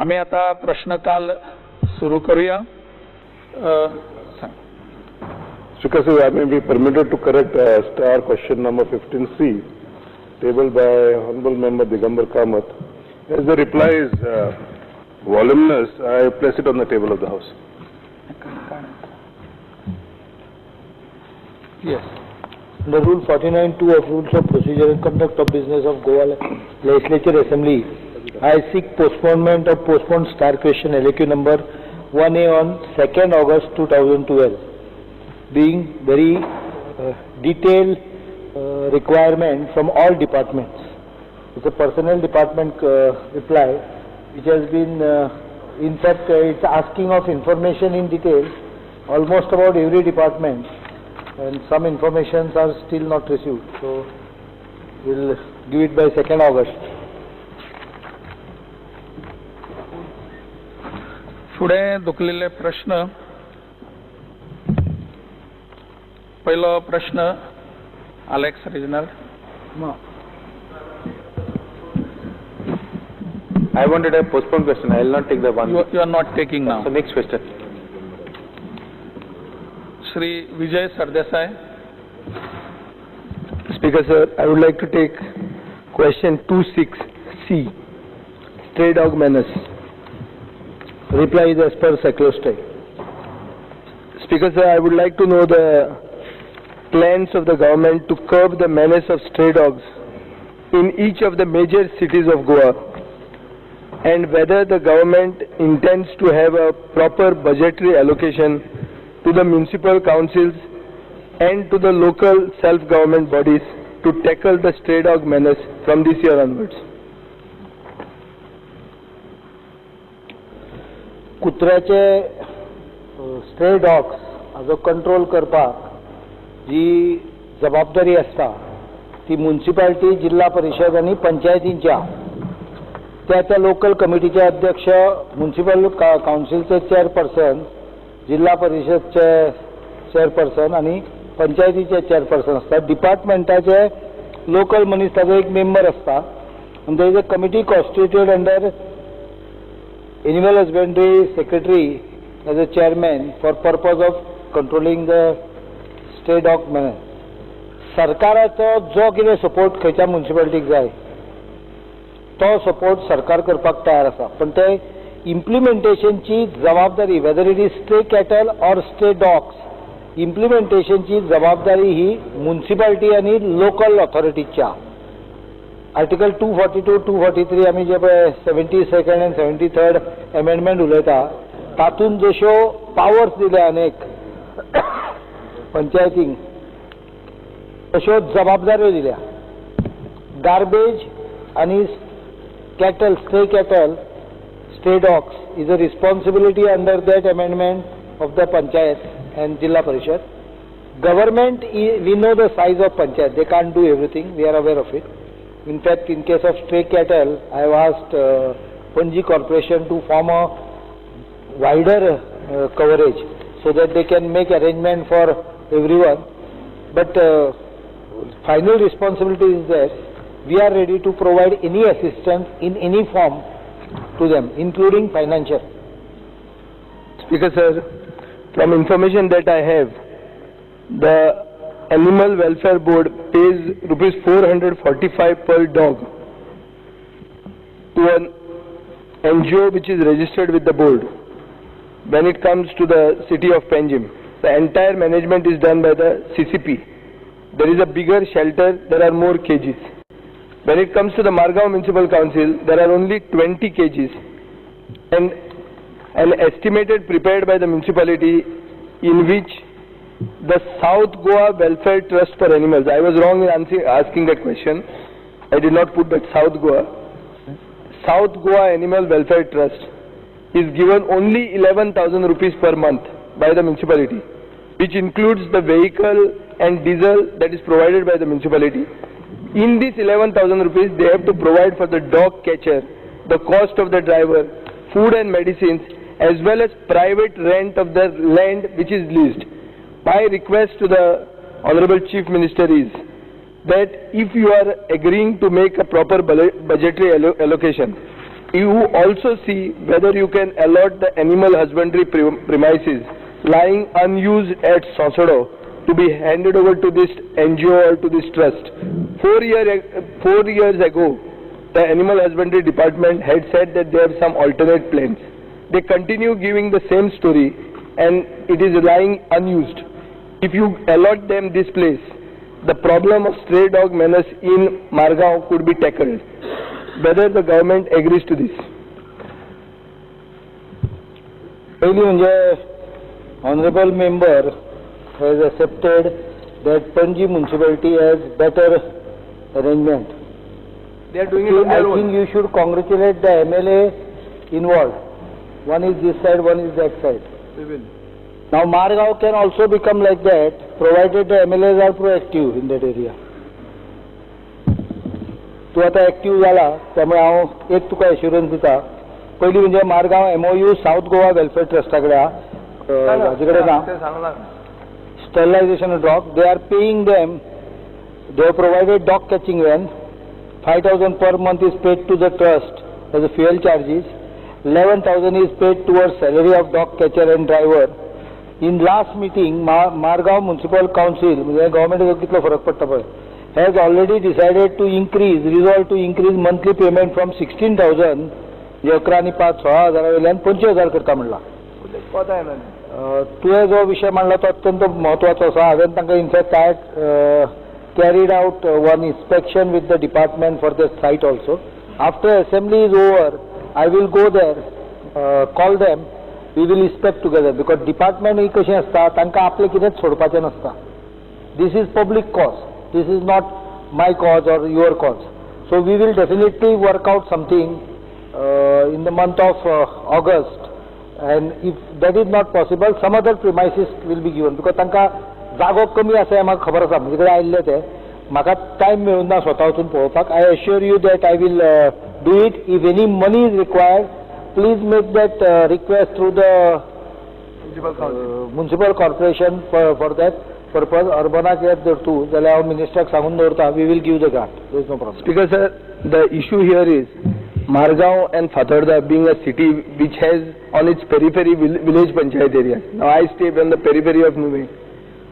आमी आतां प्रश्नकाल सुरू करूया. Speaker sir, I may be permitted to correct star question number 15C tabled by Honorable Member Digambar Kamath. As the reply is voluminous, I place it on the table of the House. Yes. Under Rule 49(2) of Rules of Procedure and Conduct of Business of Goa Legislature Assembly, I seek postponement of postponed star question LAQ number 1A on 2nd August 2012, being very detailed requirement from all departments. It's a personnel department reply, which has been, in fact, it's asking of information in detail almost about every department, and some informations are still not received. So we'll give it by 2nd August. फुडें दुखलेले प्रश्न. पहिलो प्रश्न Alex Reginald. I wanted a postponed question. I will not take the one. You are not taking now. So next question. Shri Vijay Sardesai. Speaker sir, I would like to take question 26C, stray dog menace. Reply is as per cyclostyle. Speaker sir, I would like to know the plans of the government to curb the menace of stray dogs in each of the major cities of Goa, and whether the government intends to have a proper budgetary allocation to the municipal councils and to the local self-government bodies to tackle the stray dog menace from this year onwards. कुत्र्याचे stray dogs हाजो control करपाक जी जबाबदारी आसता ती municipality, जिल्हा परिशद आनी पंचायतींच्या त्या त्या लोकल कमिटीचे अध्यक्ष, मुन्सिपल कावन्सिलचे चेअरपर्सन, जिल्हा परिशदचे चेअरपर्सन आनी पंचायतीचे चेअरपर्सन आसतात. डिपार्टमेंटाचे लोकल मनीस ताजो एक मेंबर आसता. आनी there is a committee constituted under Animal Husbandry Secretary as a chairman for purpose of controlling the stray dog menace. सरकाराचो जो कितें सपोर्ट खंयच्या मुन्सिपालिटीक जाय तो सपोर्ट सरकार करपाक तयार आसा, पण ते इम्प्लिमेंटेशनची जबाबदारी, whether it is stray cattle or stray dogs, इम्प्लिमेंटेशनची जबाबदारी ही मुन्सिपालिटी आनी लोकल ऑथॉरिटीच्या. आर्टिकल 242, 243 आमी जे पळय 72nd आनी 73rd amendment उलयता तातूंत जश्यो पावर्स दिल्या अनेक पंचायतींक तश्यो जबाबदाऱ्यो दिल्या. गार्बेज आनी cattle, stray cattle, stray dogs is a responsibility under that amendment of the panchayat and Zilla Parishad. Government, we know the size of panchayat, they can't do everything, we are aware of it. In fact, in case of stray cattle, I have asked Panji Corporation to form a wider coverage so that they can make arrangement for everyone. But final responsibility is there. We are ready to provide any assistance in any form to them, including financial. Speaker sir, from information that I have, the Animal Welfare Board pays rupees 445 per dog to an NGO which is registered with the board. When it comes to the city of Panjim, the entire management is done by the CCP. There is a bigger shelter, there are more cages. When it comes to the Margao Municipal Council, there are only 20 cages, and an estimated prepared by the municipality in which the South Goa Welfare Trust for Animals, I was wrong in asking that question, I did not put that South Goa. South Goa Animal Welfare Trust is given only 11,000 rupees per month by the municipality, which includes the vehicle and diesel that is provided by the municipality. In this 11,000 rupees, they have to provide for the dog catcher, the cost of the driver, food and medicines, as well as private rent of the land which is leased. My request to the Honorable Chief Minister is that if you are agreeing to make a proper budgetary allocation, you also see whether you can allot the animal husbandry premises lying unused at Sonsodo to be handed over to this NGO or to this trust. 4 years ago, the Animal Husbandry Department had said that they have some alternate plans. They continue giving the same story and it is lying unused. If you allot them this place, the problem of stray dog menace in Margao could be tackled. Whether the government agrees to this? पयलीं म्हणजे honourable member has accepted that Panaji municipality has better arrangement. They are doing it on their own. I think you should congratulate the MLA involved. One is this side, one is that side. We will. Now Margao can also become like that, provided the MLAs are proactive in that area. तूं आतां active जाला, त्यामुळे हांव एक तुका assurance दिता. पयलीं म्हणजे Margao MOU South Goa welfare ट्रस्टा कडेन आहा, हाजे कडेन ना. Sterilization of dog, they are paying them. They have provided dog catching van. 5,000 per month is paid to the trust as a fuel charges. 11,000 is paid towards salary of dog catcher and driver. In last meeting, Margao Municipal Council, government कितलो फरक पडटा पळय, has already decided to increase, resolved to increase monthly payment from 16,000, 11 आनी 5 16,000 वयल्यान 25,000 करता म्हणला. तुवें जो विशय मांडला तो अत्यंत म्हत्वाचो आसा. हांवें तांकां in fact I carried out one inspection with the department for the site also. After assembly is over, I will go there, call them, we will inspect together. Because department ही कशें आसता, तांकां आपलें कितेंच सोडपाचें नासता. This is public cause, this is not my cause or your cause. So we will definitely work out something in the month of August. And if that is not possible, some other premises will be given. Because तांकां जागो कमी आसा हें म्हाका खबर आसा, म्हजे कडेन आयिल्ले ते, म्हाका टायम मेळूंक ना स्वता वचून पळोवपाक. I assure you that I will do it. If any money is required, please make that request through the municipal corporation for that purpose. अर्बनाक येत जर तूं जाल्यार हांव मिनिस्टराक सांगून दवरता, we will give the grant, there is no problem. Speaker sir, the issue here is Margao and Fatorda being a city which has on its periphery village panchayat area. Now I stay on the periphery of Nuvem.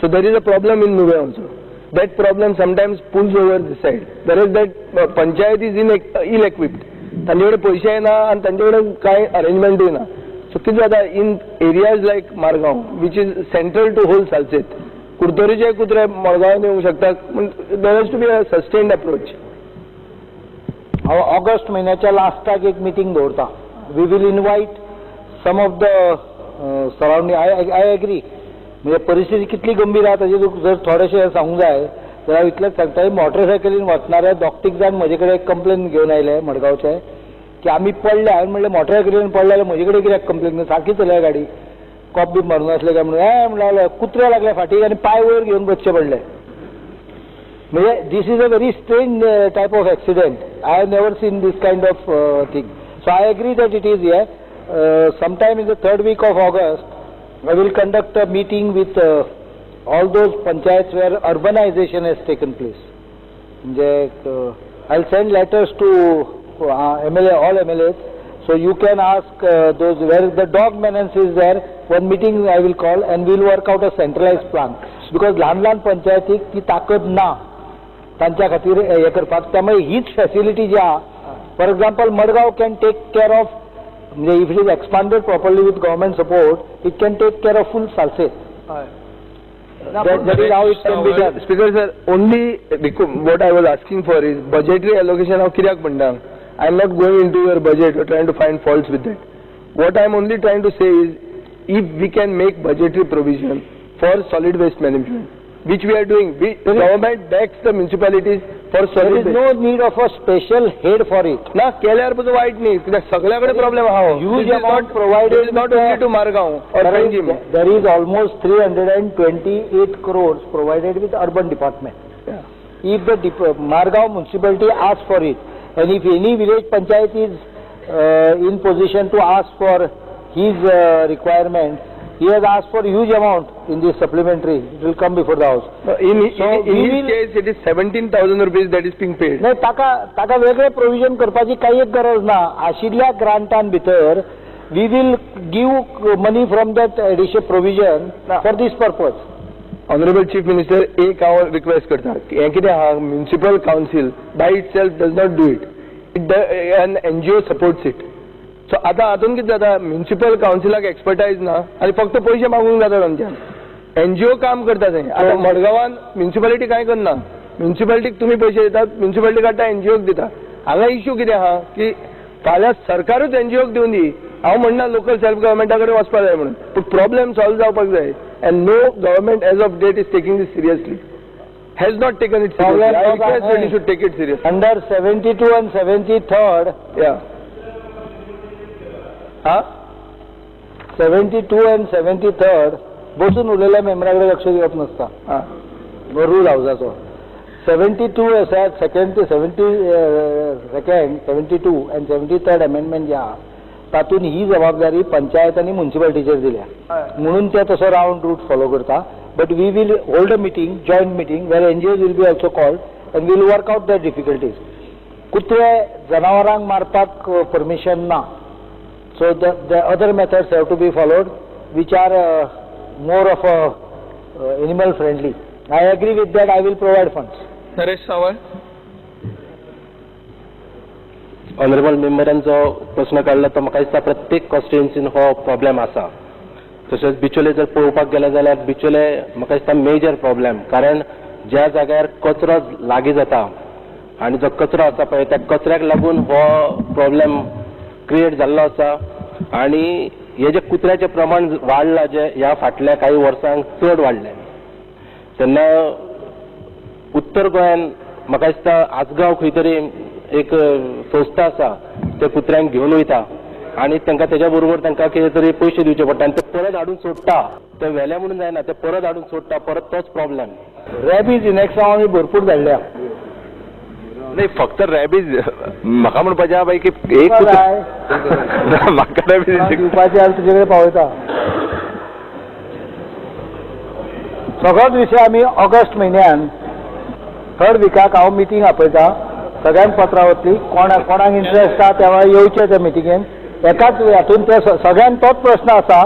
So there is a problem in Nuvem also. That problem sometimes pulls over this side. Whereas that panchayat is ill-equipped. तांचे कडेन पयशे ना आनी तांचे कडेन कांय अरेंजमेंटूय ना. So कितें जाता, in areas like Margao, which is central to whole Salcete, कुर्तोरीचे कुत्रे मडगांवान येवंक शकता. There has to be a sustained approach. हांव ऑगस्ट म्हयन्याच्या लास्टाक एक मिटींग दवरता. We will invite some of the surrounding. I agree, म्हणजे परिस्थिती कितली गंभीर आहा ताजेर जर थोडेशें सांगूंक जाय जाल्यार हांव इतलेंच सांगता, मोटरसायकलीन वचणारे दोग तीग जाण म्हजे कडेन एक कंप्लेन घेवन आयले मडगांवचे की आमी पडले. हांवें म्हणलें मोटरसायकलीन पडले जाल्यार म्हजे कडेन कित्याक कंप्लेन, सारकी चलया गाडी, कॉप बी मारून आसले काय म्हणून. हें म्हणलें कुत्रे लागले फाटीक आनी पांय वयर घेवन बसचे पडले. म्हणजे this is a very strange type of accident. I have never seen this kind of thing. So I agree that it is here. Sometime in the third week of August, I will conduct a meeting with all those panchayats where urbanization has taken place. I will send letters to MLA, all MLAs. So you can ask those where the dog menace is there. One meeting I will call and we will work out a centralized plan. Because ल्हान ल्हान पंचायतीक ती ताकद ना तांच्या खातीर हें करपाक. त्यामुळे हीच फॅसिलिटी जी आहा, for example Madgaon can take care of, म्हणजे if it is expanded properly with government support, it can take care of full Salcete. That is how it can be done. Speaker sir, only what I was asking for is budgetary allocation. हांव कित्याक म्हणटा, I am not going into your budget or trying to find faults with that. What I am only trying to say is, if we can make budgetary provision for solid waste management, which we are doing, government backs the municipalities for solid waste. There is no need of a special head for it. ना केल्यार पसून वायट न्ही, कित्याक सगळ्या कडेन problem आहा. Huge amount provided not only to Margao or Panjim. There is almost 328 crores provided with urban department. If the Margao municipality asks for it, and if any village panchayat is in position to ask for his requirement, He has asked for huge amount in this supplementary. It will come before the house. In his case, it is 17,000 rupees that is being paid. नाही, ताका ताका वेगळे provision करपाची काही एक गरज ना. आशिल्ल्या ग्रांटान भितर we will give money from that additional provision for this purpose. Honourable Chief Minister, एक हांव रिक्वेस्ट करता, हें कितें आहा, municipal council by itself does not do it, an NGO supports it. So आतां हातून कितें जाता, म्युनिसिपल कावन्सिलाक एक्सपर्टायज ना आनी फक्त पयशे मागूंक जाता तांच्यान. एनजीओ काम करता थंय. आतां मडगांवान म्युनिसिपालिटी कांय करना, म्युनिसिपालिटीक तुमी पयशे दितात, म्युनिसिपालिटी काडटा एनजीओक दिता. हांगा इश्यू कितें आहा की फाल्यां सरकारूच एनजीओक दिवन दी, हांव म्हणना लोकल सेल्फ गव्हर्मेंटा कडेन वचपाक जाय म्हणून, पूण प्रॉब्लेम सॉल्व जावपाक जाय. And no government as of date is taking this seriously, has not taken it seriously. I request that you should take it seriously. Under 72 and 73rd, yeah, हा 72 and 73rd बसून उरलेल्या मेंबरा कडेन लक्ष दिवप नासता rule हावजाचो. 72 आसा, second 72nd 72 and 73rd amendment जे आहा तातूंत ही जबाबदारी पंचायत आनी म्युनिसिपालिटीचेर दिल्या, म्हणून ते तसो रावंड रूट फॉलो करता. But we will hold a meeting, joint meeting, where NGOs will be also called and will work out the difficulties. कुत्रे जनावरांक मारपाक परमिशन ना, so the other methods have to be followed which are more of animal friendly. I agree with that. I will provide funds. Naresh Sawant. Honourable मेंबरान जो प्रश्न काडला तो म्हाका दिसता प्रत्येक कॉन्स्टिट्युएन्सीन हो प्रॉब्लेम आसा. तशेंच बिचोले जर पळोवपाक गेले जाल्यार बिचोले म्हाका दिसता मेजर प्रॉब्लेम, कारण ज्या जाग्यार कचरो लागीं जाता आनी जो कचरो आसा पळय त्या कचऱ्याक लागून हो प्रॉब्लेम क्रिएट जाल्लो आसा. आनी हे जे कुत्र्याचें प्रमाण वाडलां जे ह्या फाटल्या कांय वर्सांक चड वाडलें, तेन्ना उत्तर गोंयान म्हाका दिसता आजगांव खंय तरी एक संस्था आसा ते कुत्र्यांक घेवन वयता आनी तांकां तेज्या बरोबर तांकां कितें तरी पयशे दिवचे पडटा आनी ते परत हाडून सोडटा. ते व्हेले म्हणून जायना, ते परत हाडून सोडटा, परत तोच प्रॉब्लेम. रॅबीज इनेक्सांव आमी भरपूर धाडल्या. नाही, फक्त रॅबीज म्हाका म्हणपाचें आहा बाई की एक म्हाका रॅबीज दिवपाचें जाल्यार तुजे कडेन पावयता. सगळोच विशय आमी ऑगस्ट म्हयन्यान थर्ड विकाक हांव मिटींग आपयता, सगळ्यांक पत्रां वतली, कोणाक इंट्रस्ट आसा त्या वेळार येवचें त्या मिटिंगेन. एकाच हातून ते सगळ्यांक तोच प्रश्न आसा.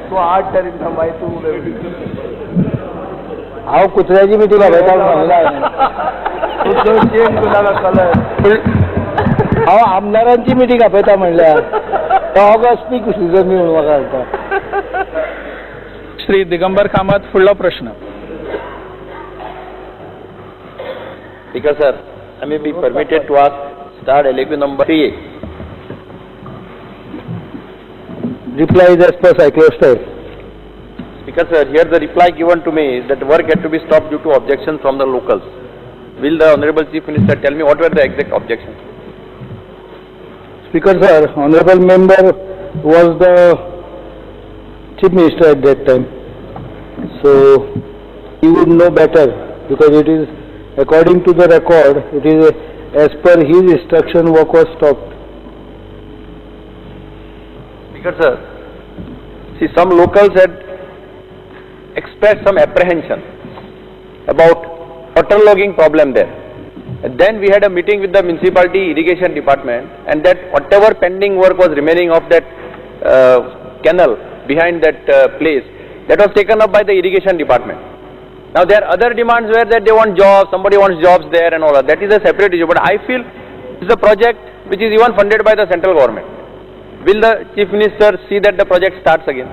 तूं 8 तारीख मागीर तूं हांव कुत्र्याची मिटींग आपयता म्हणलें, हांव आमदारांची मिटींग आपयता म्हणल्यार ऑगस्ट पीक सिजन न्ही म्हणून म्हाका सांगता. श्री दिगंबर कामत फुडलो प्रश्न. Speaker sir, I may be permitted to ask starred LAQ number 3A. Reply is as per cyclostyle. Speaker sir, here the reply given to me is that work had to be stopped due to objections from the locals. Will the Honorable Chief Minister tell me what were the exact objections? Speaker sir, Honorable Member was the Chief Minister at that time, so he would know better, because it is according to the record, it is as per his instruction work was stopped. Speaker sir, see, some locals had expressed some apprehension about waterlogging problem there. And then we had a meeting with the municipality irrigation department, and that whatever pending work was remaining of that canal behind that place, that was taken up by the irrigation department. Now there are other demands where that they want jobs, somebody wants jobs there and all that. That is a separate issue. But I feel this is a project which is even funded by the central government. Will the Chief Minister see that the project starts again?